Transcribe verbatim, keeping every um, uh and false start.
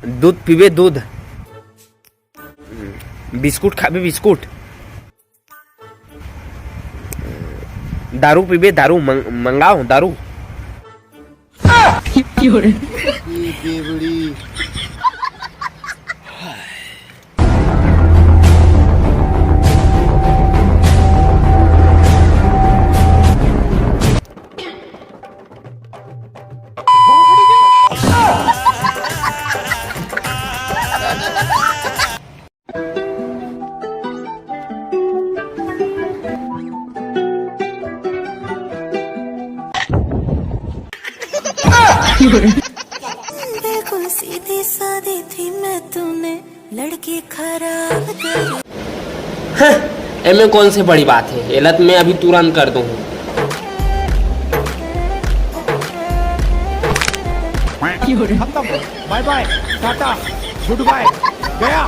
दूध पीबे, दूध। बिस्कुट खाबे, बिस्कुट। दारू पीबे, दारू मंग-, मंगाओ, दारू। बिल्कुल सीधी सादी थी मैं, तूने लड़की खराब कर। एमे कौन से बड़ी बात है, एला त मैं अभी तुरंत कर दूँ। खत्म। बाय बाय, टाटा, गुड बाय, गया।